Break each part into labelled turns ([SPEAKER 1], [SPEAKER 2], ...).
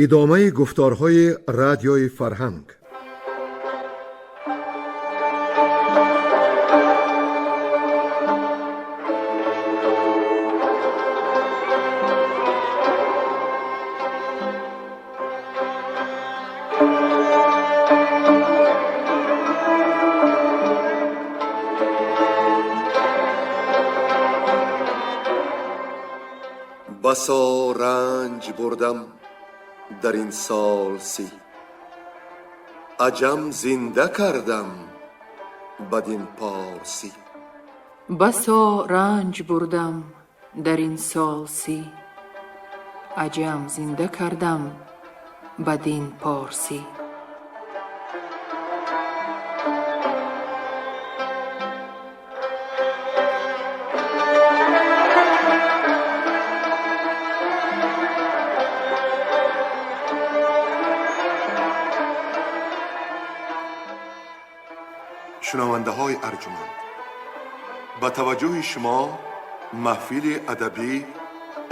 [SPEAKER 1] Идомаи гуфторҳои Радиои Фарҳанг. Басо ранҷ бурдам дар ин сол 30, аҷам зинда кардам бадин порсӣ.
[SPEAKER 2] Басо ранҷ бурдам дар ин сол 30, аҷам зинда кардам бадин порсӣ.
[SPEAKER 1] Шунавандаҳои арҷуманд, ба таваҷҷӯҳи шумо маҳфили адабӣ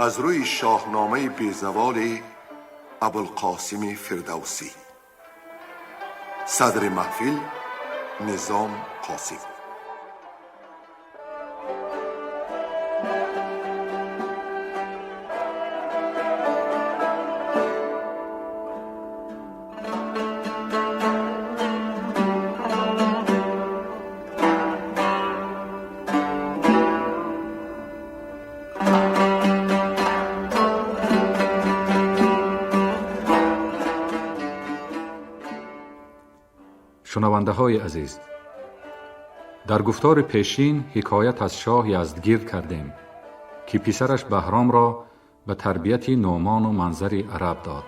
[SPEAKER 1] аз рӯи шоҳномаи безаволи Абулқосими Фирдавсӣ. Садри маҳфил Низом Қосим.
[SPEAKER 3] Шунавандаҳои азиз, дар гуфтори пешин ҳикоят аз шоҳ Яздгирд кардем, ки писараш Баҳромро ба тарбияти Нӯъмону Манзари араб дод.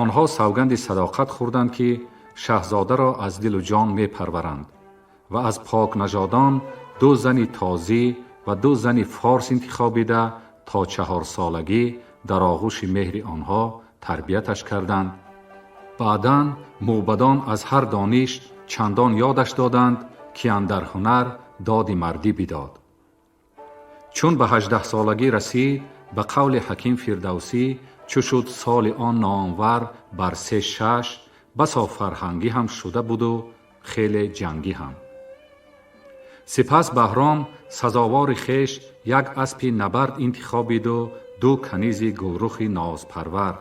[SPEAKER 3] Онҳо савганди садоқат хӯрданд, ки шаҳзодаро аз дилу ҷон мепарваранд ва аз покнажодон ду зани тозӣ ва ду зани форс интихобида то 4солагӣ дар оғӯши меҳри онҳо тарбияташ карданд. Баъдан мӯбадон аз ҳар дониш чандон ёдаш доданд, ки андар ҳунар доди мардӣ бидод. Чун ба 18солагӣ расид, ба қавли ҳаким Фирдавсӣ, чу шуд соли он номвар бар 3-6, басо фарҳангӣ ҳам шуда буду хеле ҷангӣ ҳам. Сипас Баҳром сазовори хеш як аспи набард интихобиду ду канизи гулрухи нозпарвар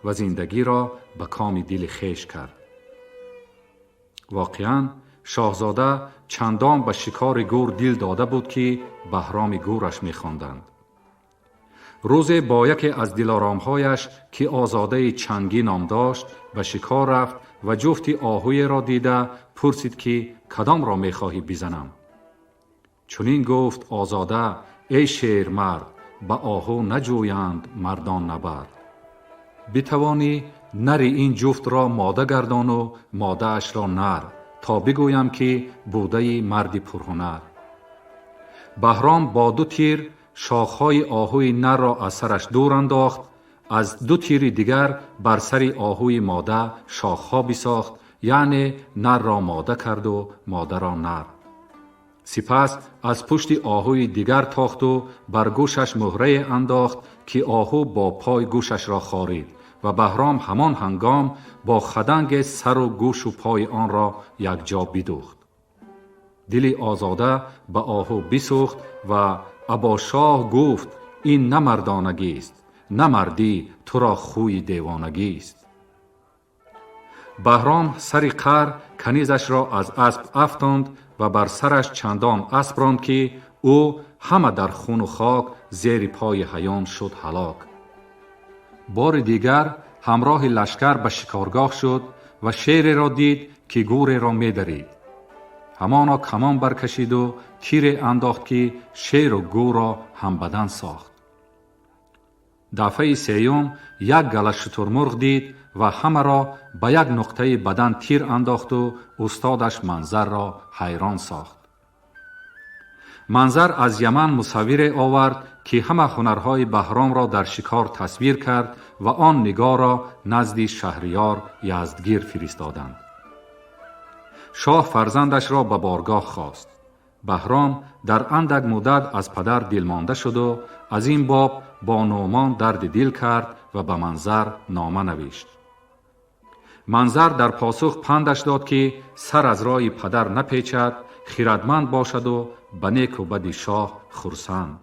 [SPEAKER 3] ва зиндагиро ба коми дили хеш кард. Воқеан, шоҳзода чандон ба шикори гур дил дода буд, ки Баҳроми гураш мехонданд. Рӯзе бо яке аз дилоромҳояш, ки Озодаи Чангӣ ном дошт, ба шикор рафт ва ҷуфти оҳуеро дида пурсид, ки кадомро мехоҳӣ бизанам? Чунин гуфт Озода: эй шермард, ба оҳу наҷӯянд мардон набард. Битавонӣ нари ин ҷуфтро мода гардону модаашро нар, то бигӯям, ки будаи марди пурҳунар. Баҳром бо ду тир шохҳои оҳуи нарро аз сараш дур андохт, аз ду тири дигар бар сари оҳуи мода шохҳо бисохт, яъне нарро мода карду модаро нар. Сипас аз пушти оҳуи дигар тохту бар гӯшаш муҳрае андохт, ки оҳу бо пой гӯшашро хорид ва Баҳром ҳамон ҳангом бо хаданге сару гӯшу пои онро якҷо бидӯхт. Дили Озода ба оҳу бисӯхт ва Абошоҳ гуфт: ин на мардонагист, на мардӣ, туро хӯи девонагист. Баҳром сари қар канизашро аз асп афтонд ва бар сараш чандон асп ронд, ки ӯ ҳама дар хуну хок зери пои ҳаён шуд ҳалок. Бори дигар ҳамроҳи лашкар ба шикоргоҳ шуд ва шереро дид, ки гӯреро медарид. Ҳамоно камон баркашиду тире андохт, ки шеру гӯрро ҳамбадан сохт. Дафъаи сеюм як гала шутурмурғ дид ва ҳамаро ба як нуқтаи бадан тир андохту устодаш Манзарро ҳайрон сохт. Манзар аз Яман мусаввире овард, ки ҳама ҳунарҳои Баҳромро дар шикор тасвир кард ва он нигорро назди шаҳриёр Яздгир фиристоданд. Шоҳ фарзандашро ба боргоҳ хост. Баҳром дар андак муддат аз падар дилмонда шуду аз ин боб бо Нуъмон дарди дил кард ва ба Манзар нома навишт. Манзар дар посух пандаш дод, ки сар аз роҳи падар напечад, хирадманд бошаду ба неку бади шоҳ хурсанд.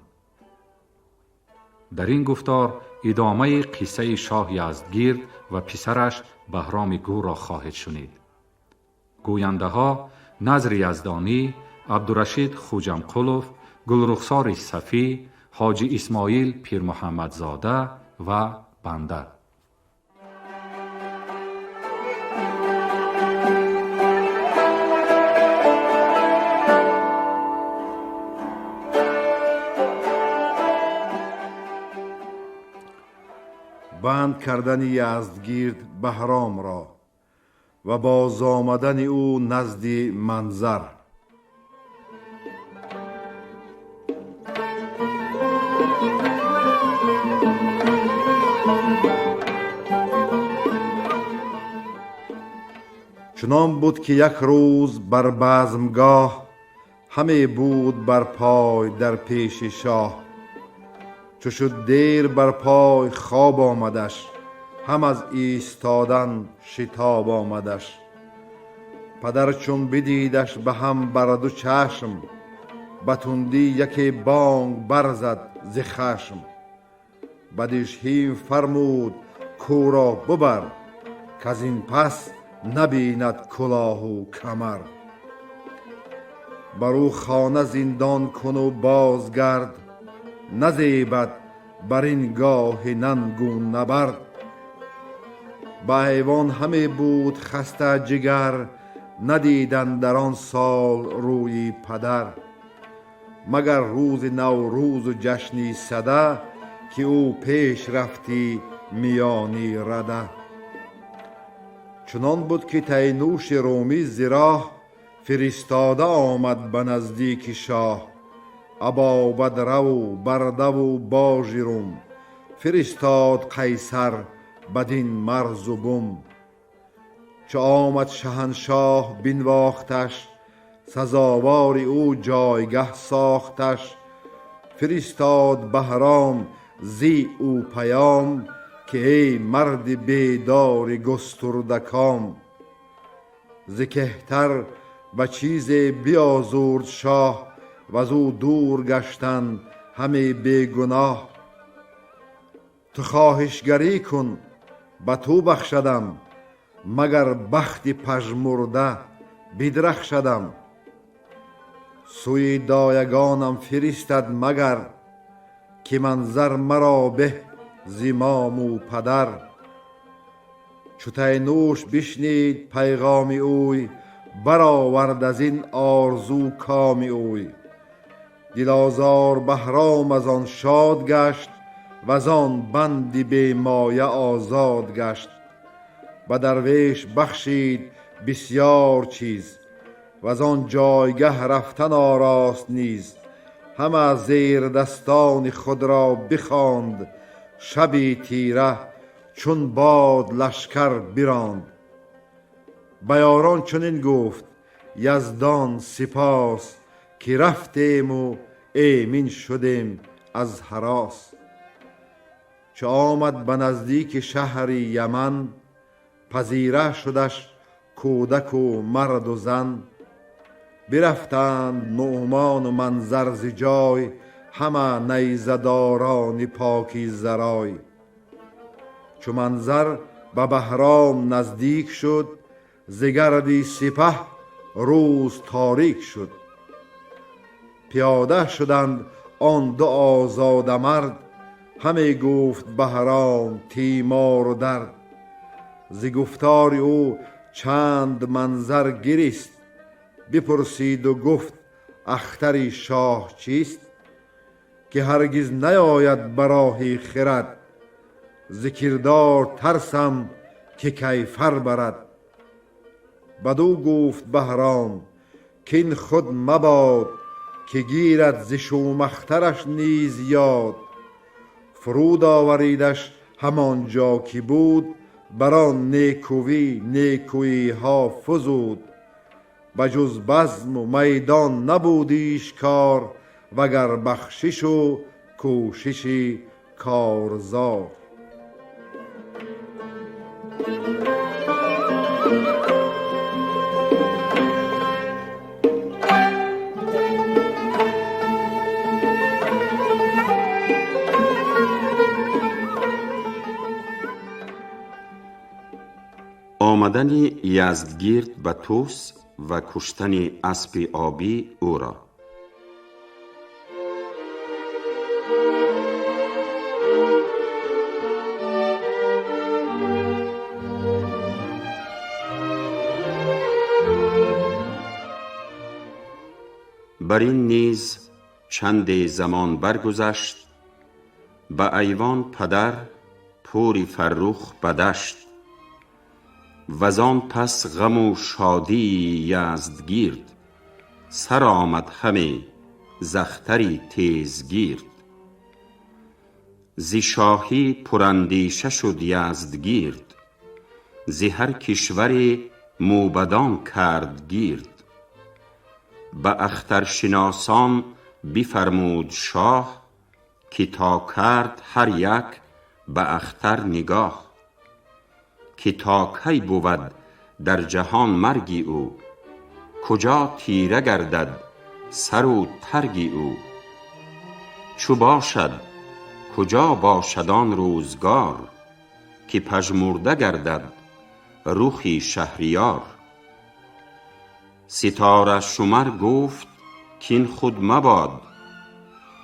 [SPEAKER 3] Дар ин гуфтор идомаи қиссаи шоҳ Яздгирд ва писараш Баҳроми Гурро хоҳед шунид. Гӯяндаҳо: Назри Яздонӣ, Абдурашид Хуҷамқулов, Гулрухсори Сафӣ, Ҳоҷи Исмоил Пирмуҳаммадзода ва банда.
[SPEAKER 4] Банд кардани Яздгирд Баҳромро ва бозомадани ӯ назди Манзар. Чунон буд, ки як рӯз бар базмгоҳ ҳаме буд бар пой дар пеши шоҳ. Чу шуд дер бар пой, хоб омадаш, ҳам аз истодан шитоб омадаш. Падар чун бидидаш ба ҳам бар ду чашм, ба тундӣ яке бонг барзад зи хашм. Бадишҳим фармуд: кӯро бубар, каз ин пас набинад кулоҳу камар. Бар ӯ хона зиндон куну бозгард, назебад бар ин гоҳи нангу набард. Ба айвон ҳаме буд хаста ҷигар, надидан дар он сол рӯи падар. Магар рӯзи Наврӯзу ҷашни Сада, ки ӯ пеш рафтӣ миёни рада. Чунон буд, ки Тайнӯши румӣ зи роҳ фиристода омад ба наздики шоҳ. Абобадраву бардаву божи рум фиристод Қайсар бадин марзу бум. Чу омад шаҳаншоҳ, бинвохташ, сазовори ӯ ҷойгаҳ сохташ. Фиристод Баҳром зи ӯ паём, ки эй марди бедори густурдаком, зи кеҳтар ба чизе биозурд шоҳ, ваз ӯ дур гаштан ҳаме бегуноҳ. Ту хоҳишгарӣ кун, ба ту бахшадам, магар бахти пажмурда бидрахшадам. Сӯи доягонам фиристад магар, ки Манзар маро беҳ зимому падар. Чу Тайнӯш бишнид пайғоми ӯй, баровард аз ин орзу коми ӯй. Дилозор Баҳром аз он шод гашт, ваз он банди бемоя озод гашт. Ба дарвеш бахшид бисьёр чиз, ваз он ҷойгаҳ рафтан орост низ. Ҳама зердастони худро бихонд, шаби тира чун бод лашкар биронд. Ба ёрон чунин гуфт: яздон сипос, ки рафтему эмин шудем аз ҳарос. Чу омад ба наздики шаҳри Яман, пазира шудаш кӯдаку марду зан. Бирафтанд Нуъмону Манзар зи ҷой, ҳама найзадорони покизарой. Чу Манзар ба Баҳром наздик шуд, зи гарди сипаҳ рӯз торик шуд. Пиёда шуданд он ду озодамард, ҳаме гуфт Баҳром тимору дард. Зи гуфтори ӯ чанд Манзар гирист, бипурсиду гуфт: ахтари шоҳ чист? Ки ҳаргиз наёяд ба роҳи хирад, зи кирдор тарсам, ки кайфар барад. Бадӯ гуфт Баҳром: кин худ мабод, ки гирад зи шумахтараш низ ёд. Фуруд оваридаш ҳамон ҷо ки буд, бар он некӯвӣ некӯиҳо фузуд. به جز بزم و میدان نبودیش کار، وگر بخشش و کوشش کارزار.
[SPEAKER 5] آمدن یزدگرد به توس و کشتن اسب آبی او را. بر این نیز چند زمان برگذشت، به ایوان پدر پوری فرخ بدشت. وزان پس غم و شادی یزدگیرد، سر آمد همی ز اختری تیزگیرد. ز شاهی پراندیشه شد یزدگیرد، ز هر کشوری موبدان کرد گیرد. به اخترشناسان بفرمود شاه، که تا کرد هر یک به اختر نگاه. که تا کی بود در جهان مرگ او، کجا تیره گردد سر و ترگ او. چو باشد کجا باشد آن روزگار، که پژمرده گردد رخ شهریار. ستاره شمر گفت کاین خود مباد،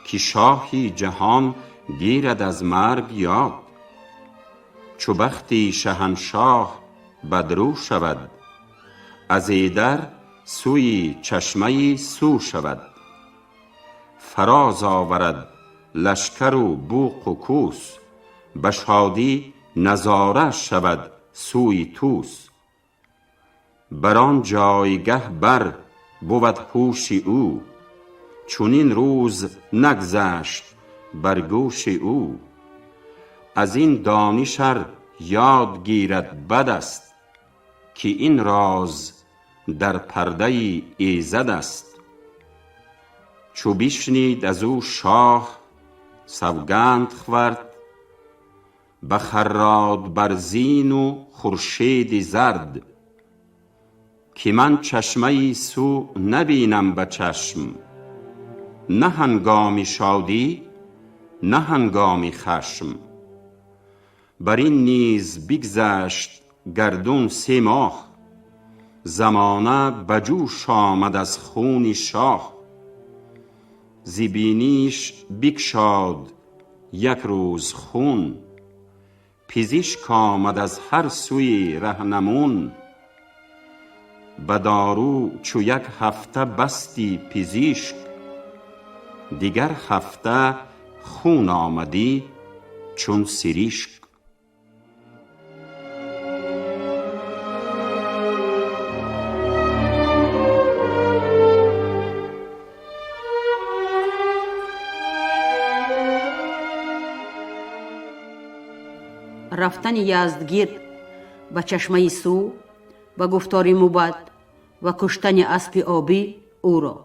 [SPEAKER 5] که شاهی جهان گیرد از مرگ یاد. چو بخت شهنشاه بدرو شود، از ایدر سوی چشمه سو شود. فراز آورد لشکر و بوق و کوس، به شادی نظاره شود سوی طوس. بر آن جایگه بر بود هوش او، چنین روز نگذشت بر گوش او. از این دانش ار یاد گیرد بد است، که این راز در پرده ایزد است. چو بشنید از او شاه سوگند خورد، بخراد بر زین و خورشید زرد. که من چشمه سو نبینم به چشم، نه هنگام شادی نه هنگام خشم. بر این نیز بگذشت گردون 3 ماه، زمانه به جوش آمد از خون شاه. ز بینیش بگشاد یک روز خون، پزشک آمد از هر سوی رهنمون. به دارو چو یک هفته بستی پزشک، دیگر هفته خون آمدی چون سریشک.
[SPEAKER 6] рафтани Яздгирд ба чашмаи Су, ба гуфтори Мубад ва куштани аспи обӣ ӯро.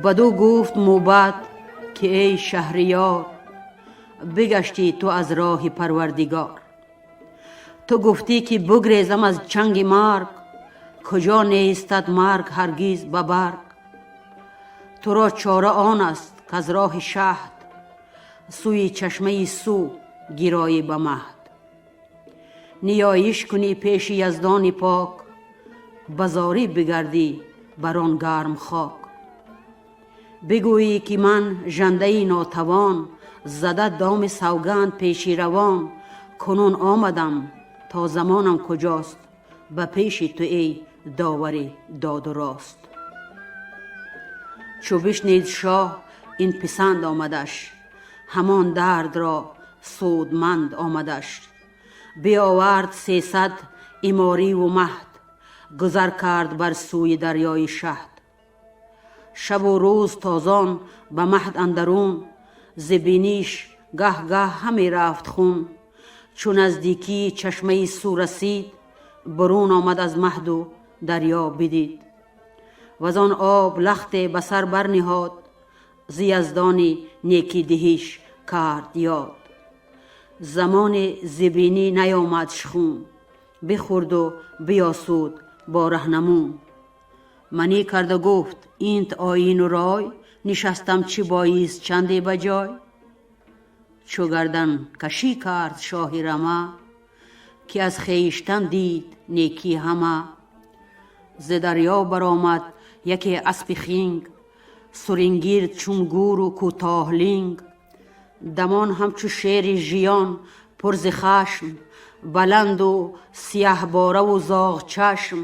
[SPEAKER 6] Баду гуфт Мубад ки эй шаҳриёр, бигашти ту аз роҳи Парвардигор. Ту гуфтӣ ки бугрезам аз чанги марг, куҷо нестад марг ҳаргиз ба барг. Туро чора он аст к аз роҳи шаҳд, сӯи чашмаи Су гироӣ ба маҳд. Ниёиш кунӣ пеши Яздони пок, ба зорӣ бигардӣ бар он гарм хок. Бигӯӣ ки ман жандаи нотавон, зада доми савганд пеши равон. Кунун омадам то замонам куҷост, ба пеши ту эй довари доду рост. Чу бишнид шоҳ ин писанд омадаш, ҳамон дардро судманд омадаш. Биовард 300 Иморӣ ву маҳд, гузар кард бар сӯи дарёи шаҳд. Шабу рӯз тозон ба маҳд андарун, зи биниш гаҳ гаҳ ҳаме рафт хун. Чу наздикии чашмаи су расид, бурун омад аз маҳду дарё бидид. Вазон об лахте ба сар барниҳод, зи яздони некӣ диҳиш кард ёд. Замоне зи бинӣ наёмадш хун, бихӯрду биёсуд бо раҳнамун. Манӣ карда гуфт: инт оину рой, нишастам чӣ боист чанде ба ҷой? Чу гардан кашӣ кард шоҳи рама, ки аз хештан дид некӣ ҳама. Зи дарё баромад яке аспи хинг, сурингирд чун гуру кӯтоҳлинг. Дамон ҳамчу шери жиён пур зи хашм, баланду сияҳбораву зоғчашм.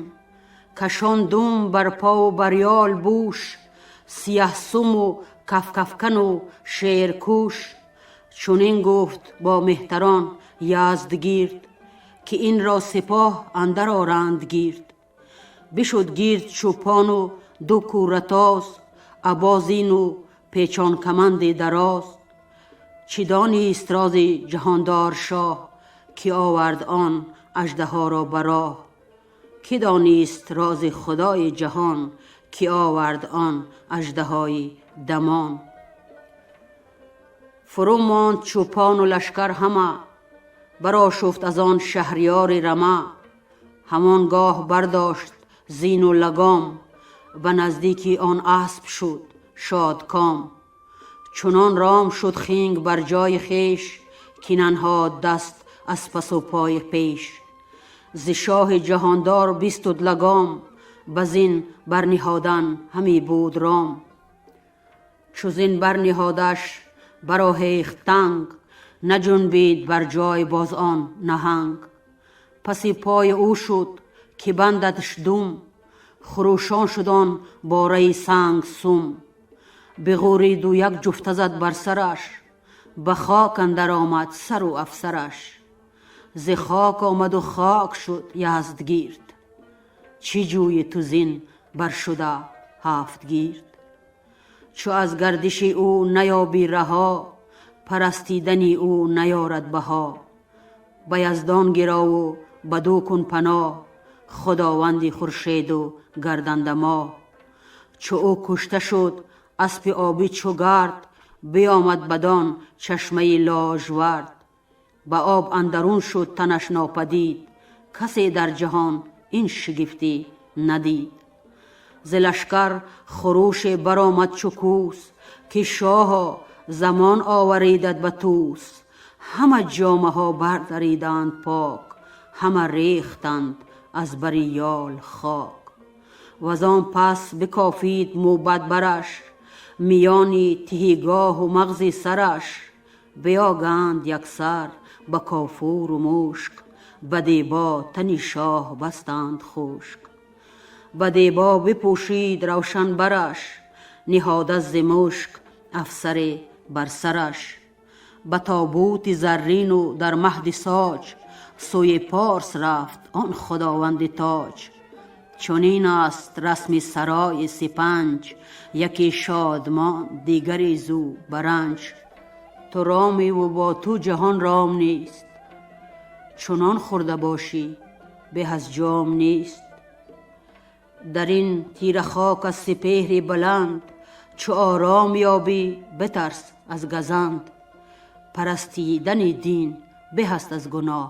[SPEAKER 6] Кашон дум бар пову бар ёл бӯш, сияҳсуму кафкафкану шеркӯш. Чунин гуфт бо меҳтарон Яздгирд, ки инро сипоҳ андар оранд гирд. Бишуд гирд чӯпону ду кӯратоз, абозину печонкаманди дароз. Чӣ донист рози ҷаҳондор шоҳ, ки овард он аждаҳоро ба роҳ? Кӣ донист рози худои ҷаҳон, ки овард он аждаҳои дамон? Фурӯ монд чӯпону лашкар ҳама, барошуфт аз он шаҳриёри рама. Ҳамон гоҳ бардошт зину лагом, ба наздики он асп шуд шодком. Чунон ром шуд хинг бар ҷои хеш, ки нанҳод даст аз пасу пои пеш. Зи шоҳи ҷаҳондор бистуд лагом, ба зин барниҳодан ҳаме буд ром. Чу зин барниҳодаш бароҳехт танг, наҷунбид бар ҷой боз он наҳанг. Паси пои ӯ шуд ки бандадш дум, хурӯшон шуд он бораи санг сум. Биғӯриду як ҷуфта зад бар сараш, ба хок андар омад сару афсараш. Зи хок омаду хок шуд Яздгирд, чӣ ҷӯи ту зин баршуда ҳафтгирд? Чу аз гардиши ӯ наёбӣ раҳо, парастидани ӯ наёрад баҳо. Ба яздон гирову бадӯ кун паноҳ, худованди хуршеду гарданда моҳ. Чу ӯ кушта шуд аспи обӣ чу гард, биёмад бадон чашмаи ложвард. Ба об андарун шуд танаш нопадид, касе дар ҷаҳон ин шигифтӣ надид. Зи лашкар хуруше баромад чу кӯс, ки шоҳо замон оваридат ба тӯс. Ҳама ҷомаҳо бардариданд пок, ҳама рехтанд аз бари ёл хок. Вазон пас бикофид мӯбад бараш, миёни тиҳигоҳу мағзи сараш. Биёганд яксар ба кофуру мушк, ба дебо тани шоҳ бастанд хушк. Ба дебо бипӯшид равшан бараш, ниҳода зи мушк афсаре бар сараш. Ба тобути заррину дар маҳди соҷ, сӯи Порс рафт он худованди тоҷ. Чунин аст расми сарои сипанҷ, яке шодмон дигаре зу баранҷ. Ту ромиву бо ту ҷаҳон ром нест, чунон хӯрда бошӣ беҳ аз ҷом нест. Дар ин тира хок аз сипеҳри баланд, чу ором ёбӣ битарс аз газанд. Парастидани дин беҳ аст аз гуноҳ,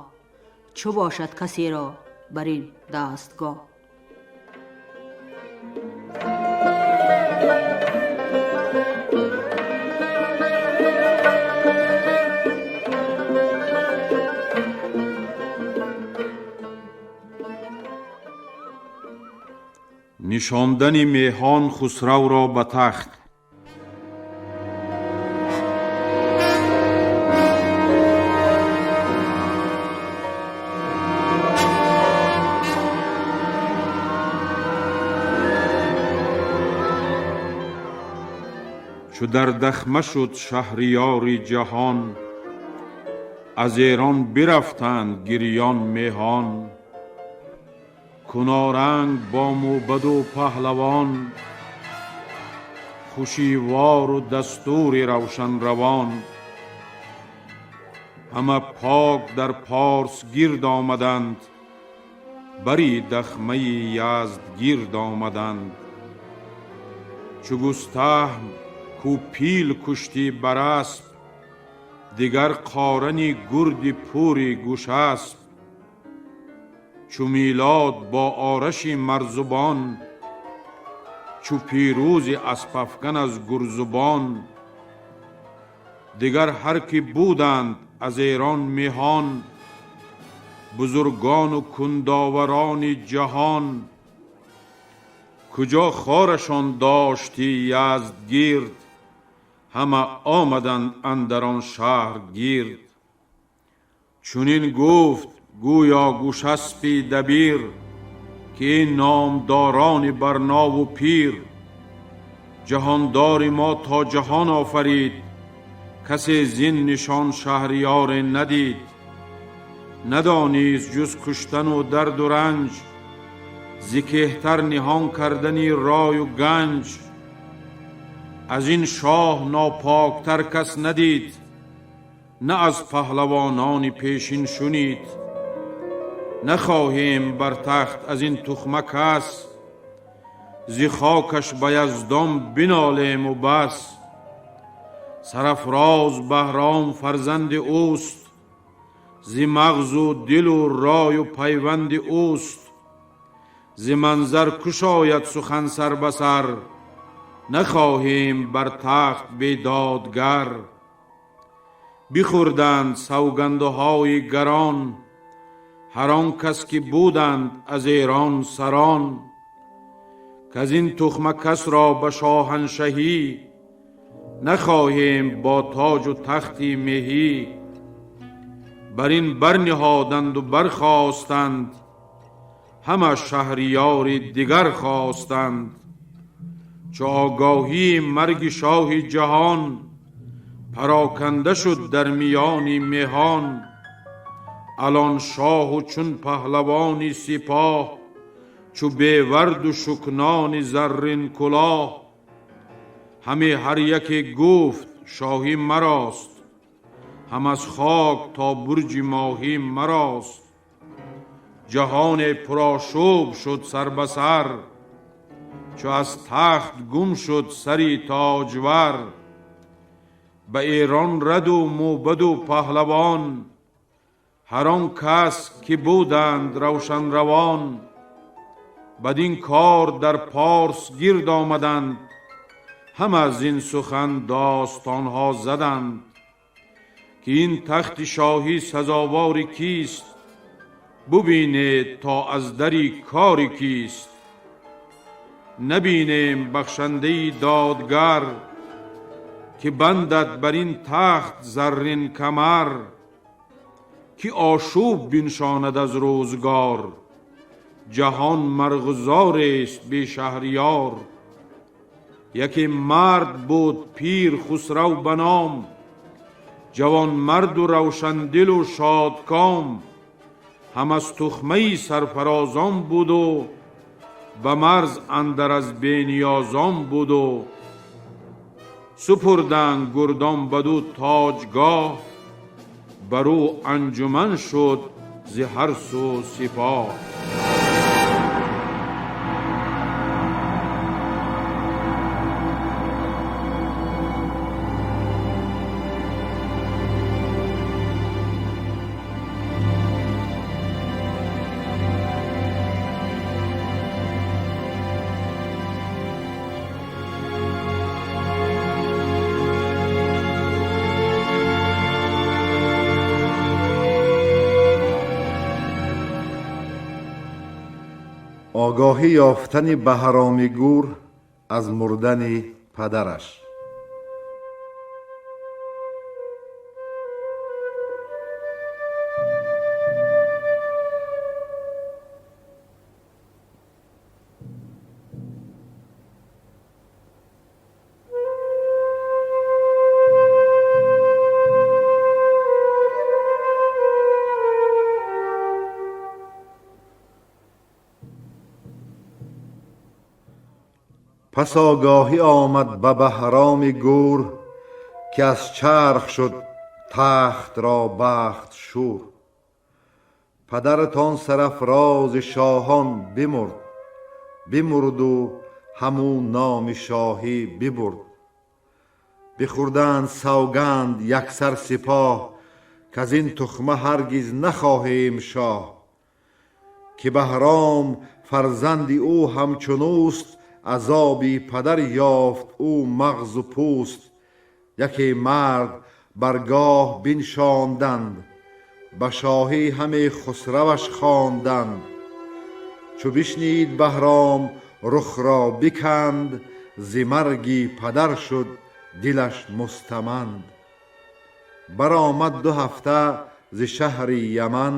[SPEAKER 6] чу бошад касеро бар ин дастгоҳ.
[SPEAKER 7] Нишондани меҳон Хусравро ба тахт. Чу дар дахма шуд шаҳриёри ҷаҳон, аз Эрон бирафтанд гирён меҳон. Куноранг бо мӯбаду паҳлавон, хушивору дастури равшанравон. Ҳама пок дар Порс гирд омаданд, бари дахмаи Яздгирд омаданд. Чу Густаҳм ку пил куштӣ бар асп, дигар қорани гурди пури гӯшасп. Чу Милод бо Ораши марзубон, чу пирӯзи аспафкан аз гурзубон. Дигар ҳар ки буданд аз Эрон меҳон, бузургону кундоварони ҷаҳон. Куҷо хорашон доштӣ Яздгирд, ҳама омаданд андар он шаҳр гирд. Чунин гуфт гӯё Гӯшаспи дабир, ки ин номдорони барнову пир. Ҷаҳондори мо то ҷаҳон офарид, касе зин нишон шаҳриёре надид. Надонист ҷуз куштану дарду ранҷ, зи кеҳтар ниҳон кардани рою ганҷ. Аз ин шоҳ нопоктар кас надид, на аз паҳлавонони пешин шунид. Нахоҳем бар тахт аз ин тухма кас, зи хокаш ба Яздон бинолему бас. Сарафроз Баҳром фарзанди ӯст, зи мағзу дилу рою пайванди ӯст. Зи манзар кушояд сухан сар ба сар, нахоҳем бар тахт бедодгар. Бихӯрданд савгандҳои гарон, ҳар он кас ки буданд аз Эрон сарон. Каз ин тухма касро ба шоҳаншаҳӣ, нахоҳем бо тоҷу тахти меҳӣ. Бар ин барниҳоданду бархостанд, ҳама шаҳриёри дигар хостанд. Чу огоҳии марги шоҳи ҷаҳон, пароканда шуд дар миёни меҳон. Алон шоҳу чун паҳлавони сипоҳ, чу беварду шукнони заррин кулоҳ. Ҳаме ҳар яке гуфт шоҳӣ марост, ҳам аз хок то бурҷи моҳӣ марост. Ҷаҳоне пурошӯб шуд сар ба сар, чу аз тахт гум шуд сари тоҷвар. Ба Эрон раду мӯбаду паҳлавон, ҳар он кас ки буданд равшанравон. Бадин кор дар Порс гирд омаданд, ҳама зин сухан достонҳо заданд. Ки ин тахти шоҳӣ сазовори кист, бубинед то аз дари кори кист. Набинем бахшандаи додгар, ки бандад бар ин тахт заррин камар. Ки ошӯб биншонад аз рӯзгор, ҷаҳон марғзорест бешаҳриёр. Яке мард буд пир Хусрав ба ном, ҷавонмарду равшандилу шодком. Ҳам аз тухмаи сарфарозон буду, ба марз андар аз бениёзон буду. Супурданд гурдон баду тоҷгоҳ, бар ӯ анҷуман шуд зи ҳар су сипоҳ.
[SPEAKER 4] Огаҳӣ ёфтани Баҳроми гур аз мурдани падараш. Пас огаҳӣ омад ба Баҳроми гӯр, ки аз чарх шуд тахт ро бахт шӯр. Падаратон сарафрози шоҳон бимурд, бимурд у ҳамун номи шоҳӣ бибурд. Бихӯрданд савганд яксар сипоҳ, к-аз ин тухма ҳаргиз нахоҳем шоҳ. Ки Баҳром фарзанди ӯ ҳамчун ӯст, азоби падар ёфт ӯ мағзу пӯст. Яке мард бар гоҳ биншонданд, ба шоҳӣ ҳаме хусраваш хонданд. Чу бишнид Баҳром рух ро биканд, зи марги падар шуд дилаш мустаманд. Баромад 2 ҳафта зи шаҳри Яман,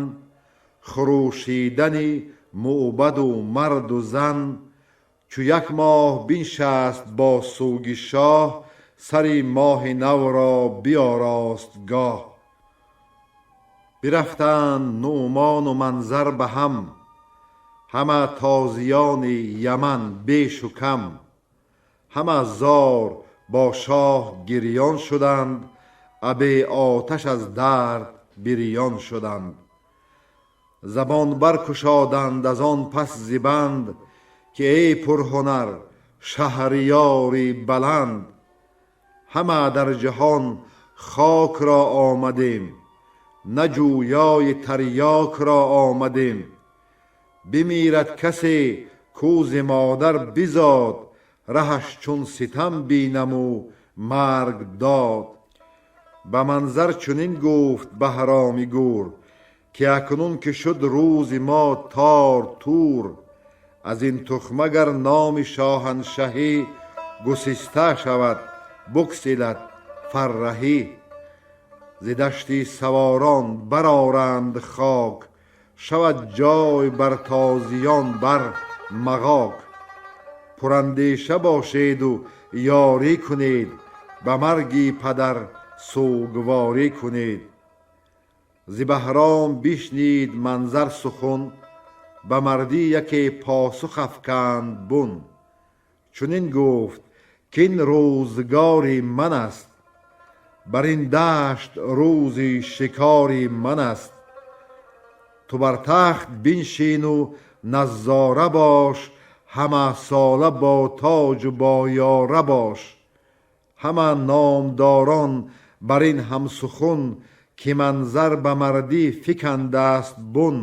[SPEAKER 4] хурӯшидани мӯбаду марду зан. Чу як моҳ биншаст бо сӯги шоҳ, сари моҳи навро биёрост гоҳ. Бирафтанд Нуъмону Манзар ба ҳам, ҳама тозиёни Яман бешу кам. Ҳама зор бо шоҳ гирён шуданд, абе оташ аз дард бирён шуданд. Забон баркушоданд аз он пас зи банд, ки эй пурҳунар шаҳриёри баланд. Ҳама дар ҷаҳон хок ро омадем, на ҷӯёи тарёк ро омадем. Бимирад касе кӯ зи модар бизод, раҳаш чун ситам бинаму марг дод. Ба Манзар чунин гуфт Баҳроми гӯр, ки акнун ки шуд рӯзи мо тор тур. Аз ин тухма гар номи шоҳаншаҳӣ гусиста шавад, буксилад фарраҳӣ. Зи дашти саворон бароранд хок, шавад ҷой бар тозиён бар мағок. Пурандеша бошеду ёрӣ кунед, ба марги падар сӯгворӣ кунед. Зи Баҳром бишнид Манзар сухан, ба мардӣ яке посух афканд бун. Чунин гуфт ки ин рӯзгори ман аст, бар ин дашт рӯзи шикори ман аст. Ту бар тахт биншину наззора бош, ҳама сола бо тоҷу бо ёра бош. Ҳама номдорон бар ин ҳамсухан, ки Манзар ба мардӣ фикандаст бун.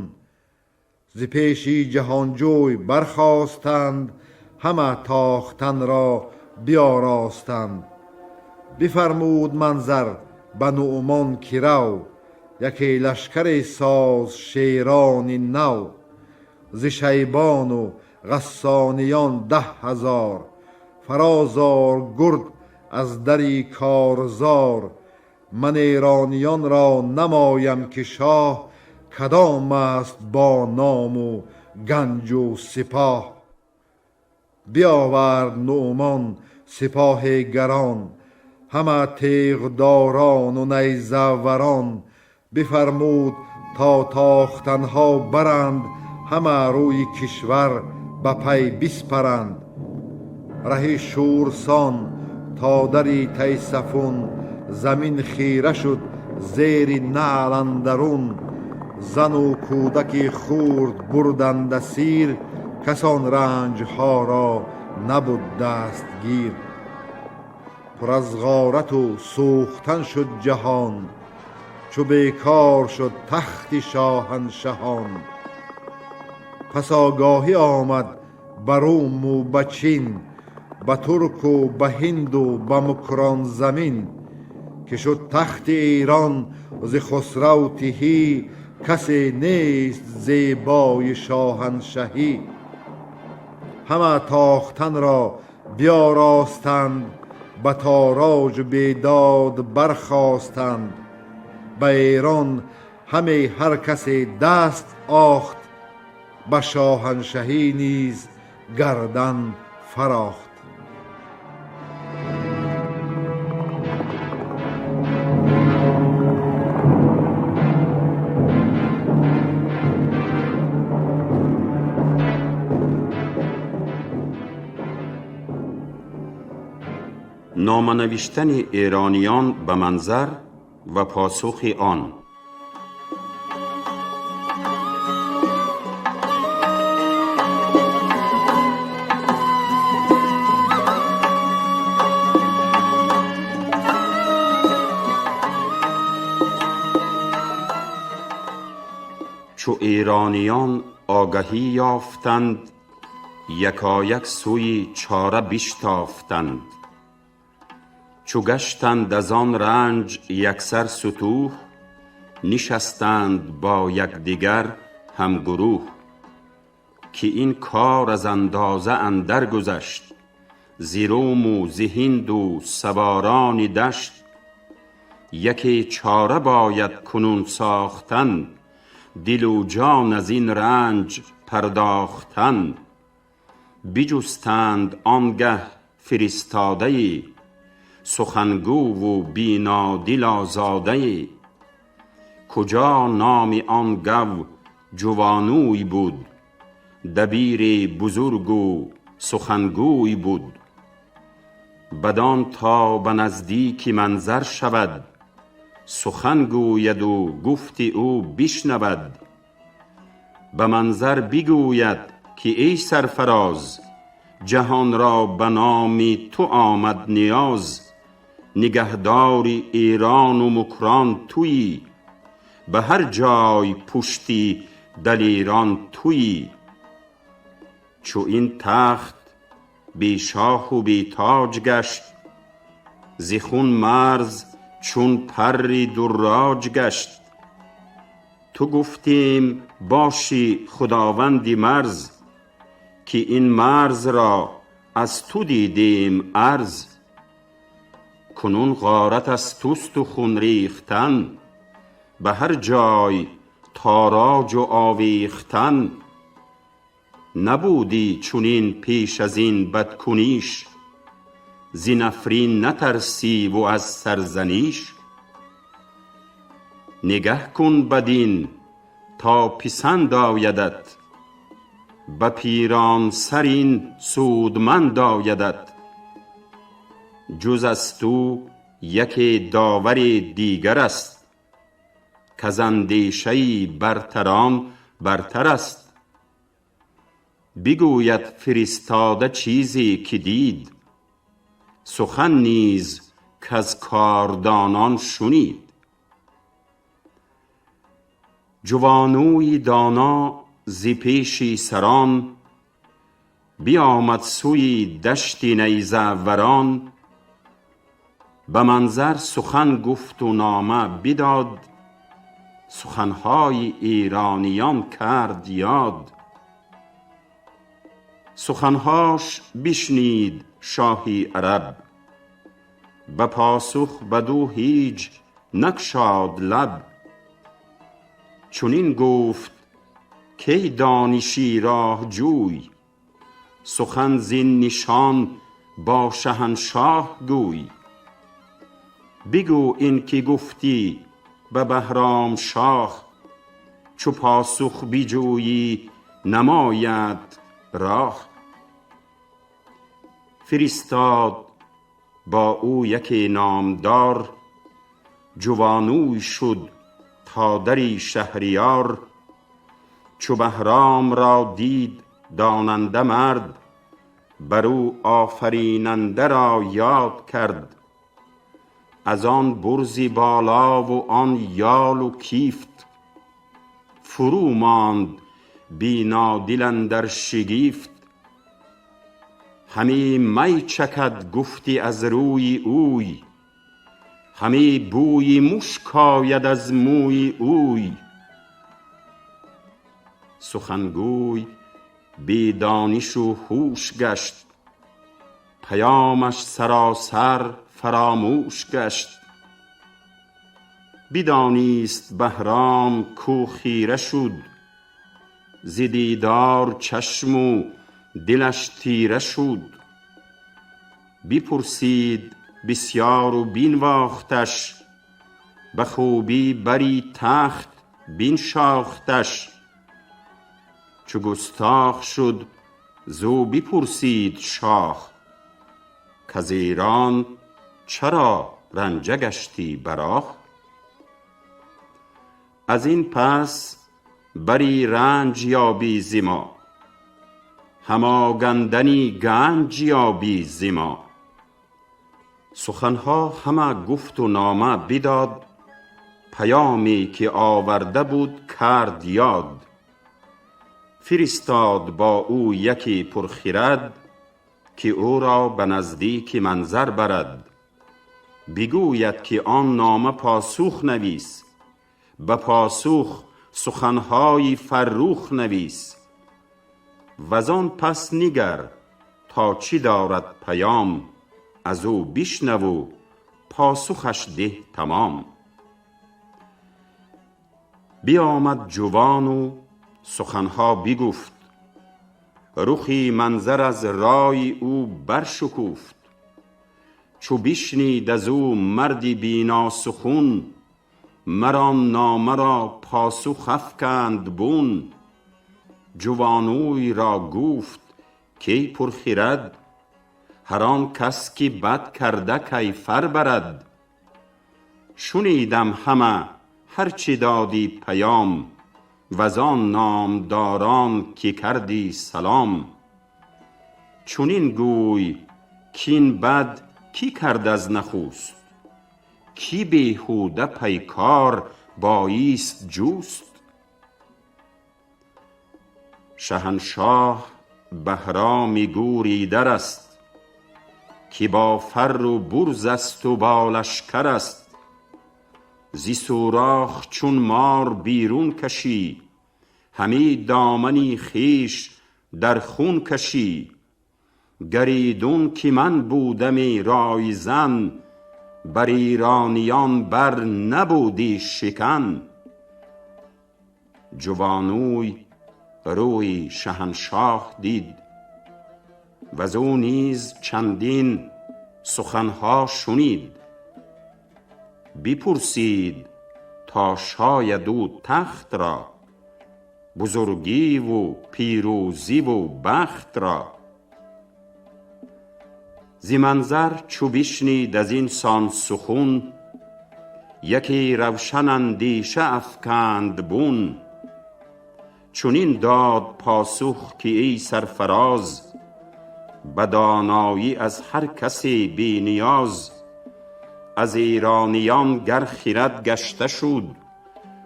[SPEAKER 4] Зи пеши ҷаҳонҷӯй бархостанд, ҳама тохтанро биёростанд. Бифармуд Манзар ба Нуъмон ки рав, яке лашкаре соз шерони нав. Зи Шайбону Ғассониён 10 000, фарозор гурд аз дари корзор. Ман эрониёнро намоям ки шоҳ, кадом аст бо ному ганҷу сипоҳ. Биёвард Нуъмон сипоҳи гарон, ҳама теғдорону найзаварон. Бифармуд то тохтанҳо баранд, ҳама рӯи кишвар ба пай биспаранд. Раҳи шӯрсон то дари Тайсафун, замин хира шуд зери наъл андарун. Зану кӯдаки хурд бурданд асир, касон ранҷҳоро набуд дастгир. Пур аз ғорату сӯхтан шуд ҷаҳон, чу бекор шуд тахти шоҳаншаҳон. Пас огаҳӣ омад ба Руму ба Чин, ба Турку ба Ҳинду ба Мукронзамин, ки шуд тахти Эрон зи Хусрав тиҳӣ, касе нест зебои шоҳаншаҳӣ. Ҳама тохтанро биёростанд, ба тороҷу бедод бархостанд. Ба Эрон ҳаме ҳар касе даст охт, ба шоҳаншаҳӣ низ гардан фарохт.
[SPEAKER 5] Номанавиштани эрониён ба Манзар ва посухи он. Чу эрониён огаҳӣ ёфтанд, якояк сӯи чора биштофтанд. Чу гаштанд аз он ранҷ яксар сутӯҳ, нишастанд бо якдигар ҳамгурӯҳ, ки ин кор аз андоза андар гузашт, зи Руму зи Ҳинду саворони дашт. Яке чора бояд кунун сохтан, дилу ҷон аз ин ранҷ пардохтан. Биҷустанд он гаҳ фиристода е, сухангӯву бинодил озода е. Куҷо номи он гав Ҷувонӯй буд, дабири бузургу сухангӯй буд. Бадон то ба наздики Манзар шавад, сухан гӯяду гуфти ӯ бишнавад. Ба Манзар бигӯяд ки эй сарфароз, ҷаҳон ро ба номи ту омад ниёз. Нигаҳдори Эрону Мукрон туӣ, ба ҳар ҷой пушти далерон туӣ. Чу ин тахт бе шоҳу бе тоҷ гашт, зи хун марз чун парри дурроҷ гашт. Ту гуфтем бошӣ худованди марз, ки ин марз ро аз ту дидем арз. Кунун ғорат аз тусту хун рехтан, ба ҳар ҷой тороҷу овехтан. Набудӣ чунин пеш аз ин бадкуниш, зи нафрин натарсӣ ву аз сарзаниш. Нигаҳ кун бадин то писанд оядат, ба пирон сар ин судманд оядат. Ҷуз аз ту яке довари дигар аст, каз андешаи бартарон бартар аст. Бигӯяд фиристода чизе ки дид, сухан низ каз кордонон шунид. Ҷувонӯи доно зи пеши сарон, биомад сӯи дашти найзаворон. Ба Манзар сухан гуфту нома бидод, суханҳои эрониён кард ёд. Суханҳош бишнид шоҳи араб, ба посух бадӯ ҳеҷ накшод лаб. Чунин гуфт кай дониши роҳҷӯй, сухан зин нишон бо шаҳаншоҳ гӯй. Бигӯ ин ки гуфтӣ ба Баҳром шоҳ, чу посух биҷӯйӣ намояд роҳ. Фиристод бо ӯ яке номдор, Ҷувонӯй шуд то дари шаҳриёр. Чу Баҳром ро дид донанда мард, бар ӯ офаринанда ро ёд кард. Аз он бурзи болову он ёлу кифт, фурӯ монд бинодил андар шигифт. Ҳаме май чакад гуфтӣ аз рӯи ӯй, ҳаме бӯи мушк ояд аз мӯи ӯй. Сухангӯй бедонишу ҳуш гашт, паёмаш саросар фаромӯш гашт. Бидонист Баҳром кӯ хира шуд, зи дидор чашму дилаш тира шуд. Бипурсид бисёру бинвохташ, ба хубӣ бари тахт биншохташ. Чу густох шуд зӯ бипурсид шоҳ, каз Эрон چرا رنجه گشتی براه؟ از این پس بری رنج یابی ز ما، هماگندنی گنج یابی ز ما. سخنها همه گفت و نامه بداد، پیامی که آورده بود کرد یاد. فرستاد با او یکی پرخرد، که او را به نزدیک منظر برد. بگوید که آن نامه پاسخ نویس، به پاسخ سخنهای فرخ نویس. وزان پس نگر تا چه دارد پیام، از او بشنو و پاسخش ده تمام. بیامد جوان و سخنها بگفت، رخ منظر از رای او برشکفت. چو بشنید از او مرد بینا سخن، مر آن نامه را پاسخ افکند بن. جوانوی را گفت کای پرخرد، هر آن کس که بد کرده کیفر برد. شنیدم همه هر چه دادی پیام، وزان نامداران که کردی سلام. چنین گوی کاین بد کی کرد از نخست، کی بیهوده پیکار بایست جست. شهنشاه بهرام گور ایدر است، که با فر و برز است و با لشکر است. ز سوراخ چون مار بیرون کشی، همی دامن خویش در خون کشی. گر ایدون که من بودمی رای زن، بر ایرانیان بر نبودی شکن. جوانوی روی شهنشاه دید، وزو نیز چندین سخنها شنید. بپرسید تا شاید او تخت را، بزرگی و پیروزی و بخت را. ز منظر چو بشنید از این سان سخن، یکی روشن اندیشه افکند بن. چنین داد پاسخ که ای سرفراز، به دانایی از هر کسی بی نیاز. از ایرانیان گر خرد گشته شد،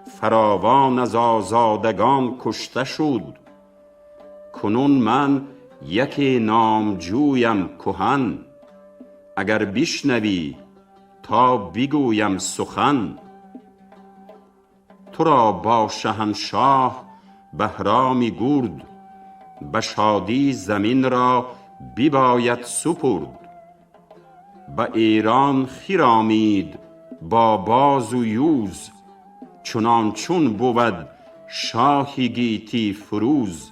[SPEAKER 5] فراوان از آزادگان کشته شد. کنون من یکی نامجویم کهن، اگر بشنوی تا بگویم سخن. تو را با شهنشاه بهرام گرد، به شادی زمین را بباید سپرد. به ایران خرامید با باز و یوز، چنان چون بود شاه گیتی فروز.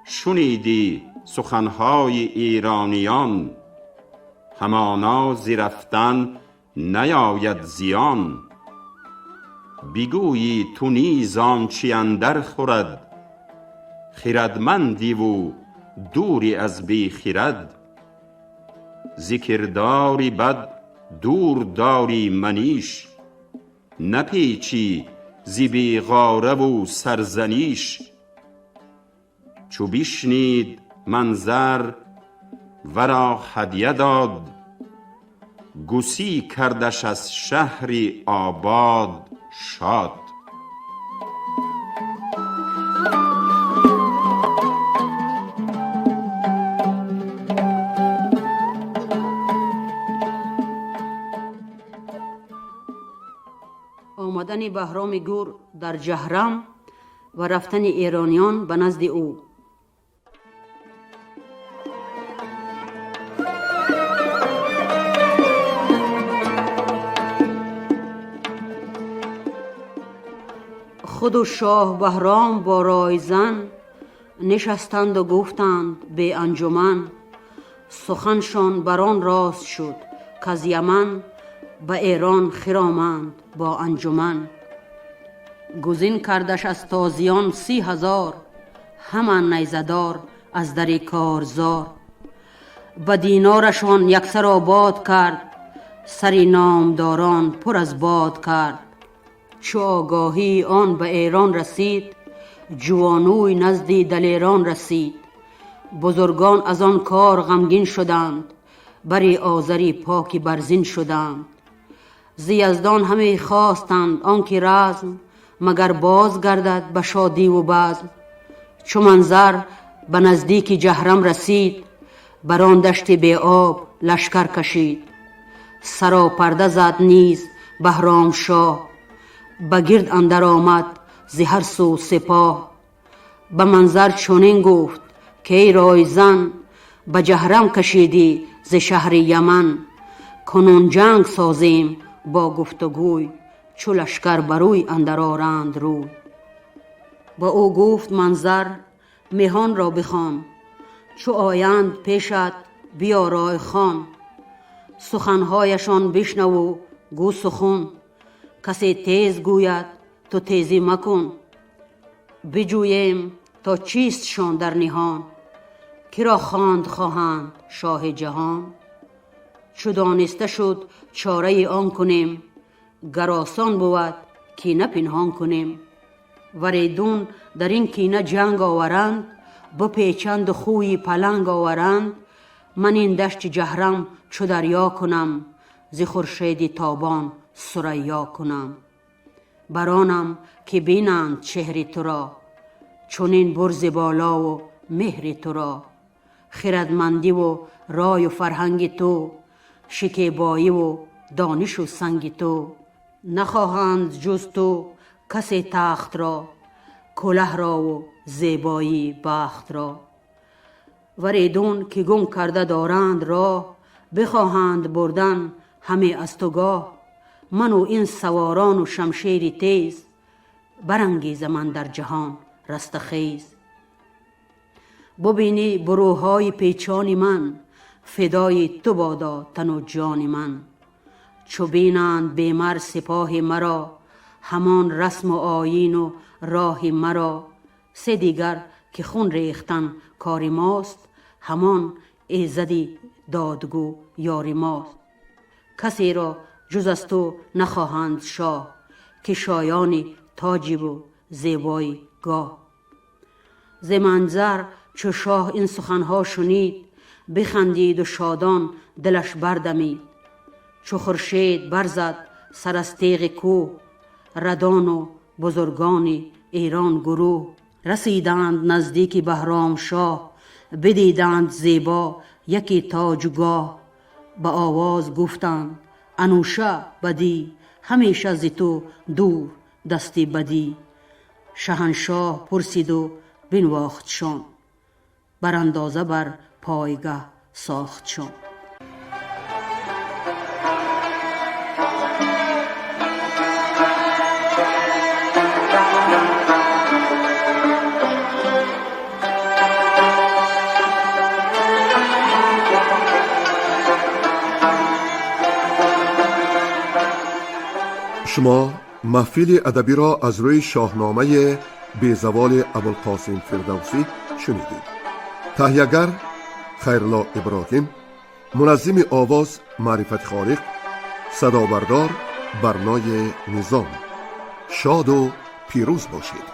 [SPEAKER 5] شنیدی سخنهای ایرانیان، همانا ز رفتن نیاید زیان. بگویی تو نیز آنچه اندر خورد، خردمندی و دوری از بی خرد. ز کردار بد دور داری منیش، نپیچی ز بیغاره و سرزنیش. چو بشنید منظر ورا هدیه داد، گسی کردش از شهر آباد شاد.
[SPEAKER 6] آمدن بهرام گور در جهرم و رفتن ایرانیان به نزد او. خود و شاه بهرام با رایزن نشستند و گفتند به انجمن. سخنشان بر آن راست شد کز یمن به ایران خرامند با انجمن. گزین کردش از تازیان 30,000، همان نیزه دار از در کارزار. به دینارشان یکسر آباد کرد، Сари номдорон пур аз бод кард. Чу огоҳии он ба Эрон расид, ҷувонӯй назди далерон расид. Бузургон аз он кор ғамгин шуданд, бари Озари поки барзин шуданд. Зи Яздон ҳаме хостанд он ки разм, магар боз гардад ба шодиву базм. Чу Манзар ба наздики Ҷаҳрам расид, бар он дашти беоб лашкар кашид. Саропарда зад низ Баҳром шоҳ, ба гирд андар омад зи ҳар сӯ сипоҳ. Ба Манзар чунин гуфт ки эй ройзан, ба Ҷаҳрам кашидӣ зи шаҳри Яман. Кунун ҷанг созем бо гуфтугӯй, чу лашкар ба рӯй андар оранд рӯй. Ба ӯ гуфт Манзар меҳонро бихон, чу оянд пешат биёрой хон. Суханҳояшон бишнаву гӯ сухун, касе тез гӯяд ту тезӣ макун. Биҷӯем то чистшон дар ниҳон, киро хонд хоҳанд шоҳи ҷаҳон. Чу дониста шуд чораи он кунем, гар осон бувад кина пинҳон кунем. Варидун дар ин кина ҷанг оваранд, бипечанду хӯи паланг оваранд. Ман ин дашти Ҷаҳрам чу дарё кунам, зи хуршеди тобон сурайё кунам. Баронам ки бинанд чеҳри туро, чунин бурзи болову меҳри туро. Хирадмандиву рою фарҳанги ту, шикебоиву донишу санги ту. Нахоҳанд ҷуз ту касе тахтро, кулаҳрову зебоии бахтро. Варидун ки гум карда доранд роҳ, бихоҳанд бурдан ҳаме аз ту гоҳ. Ману ин саворону шамшери тез, барангезаман дар ҷаҳон растахез. Бубинӣ бурӯҳои печони ман, фидои ту бодо тану ҷони ман. Чу бинанд бемар сипоҳи маро, ҳамон расму оину роҳи маро. Се дигар ки хун рехтан кори мост, ҳамон эзади додгӯ ёри мост. Касеро ҷуз аз ту нахоҳанд шоҳ, ки шоёни тоҷиву зебои гоҳ. Зи Манзар чу шоҳ ин суханҳо шунид, бихандиду шодон дилаш бардамид. Чу хуршед барзад сар аз теғи кӯҳ, радону бузургони Эрон гурӯҳ. Расиданд наздики Баҳром шоҳ, бидиданд зебо яке тоҷгоҳ. Ба овоз гуфтанд анӯша бадӣ, ҳамеша зи ту дур дасти бадӣ. Шаҳаншоҳ пурсиду бинвохтшон, бар андоза бар пойгаҳ сохтшон.
[SPEAKER 1] Шумо маҳфили адабиро аз рӯи шоҳномаи безаволи Абулқосим Фирдавсӣ шунидед. Таҳиягар Хайрулло Иброҳим, муназзими овоз Маърифати Холиқ, садобардор Барнои Низом. Шоду пирӯз бошед.